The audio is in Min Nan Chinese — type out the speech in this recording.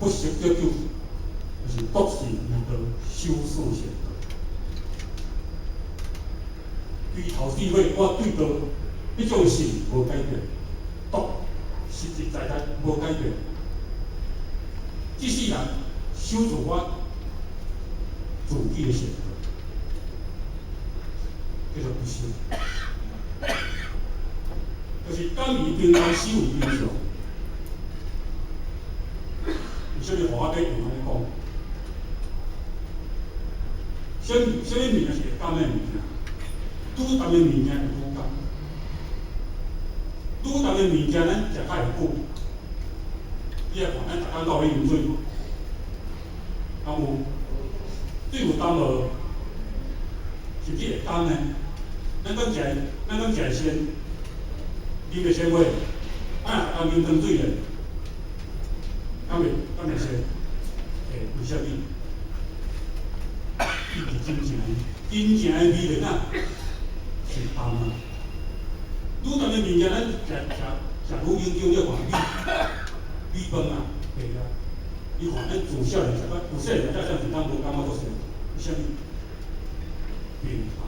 不食得酒，就是篤信悟道，修四善道。對頭對尾，我對道彼種信無改變，篤實實在在無改變。這世人守住我自己的善道，叫做不修。就是甘於平凡，死為英雄。為啥物話底會按呢講？啥物物件是會甘的物件？愈淡的物件會愈甘。愈淡的物件，咱食較會久。你來看，咱逐工都有咧飲水無？敢有？水有淡無？是毋是會甘呢？咱敢食會鮮？啉會鮮無？啊，逐工啉糖水咧，敢會鮮？會，為啥物？伊是真正的、真正的味咧，哪是淡啊！愈淡的物件，咱食愈研究，你看米飯啊，對啊。你看咱自細漢食到，自細漢食到這樣子，咱無感覺做啥？為啥物？平凡。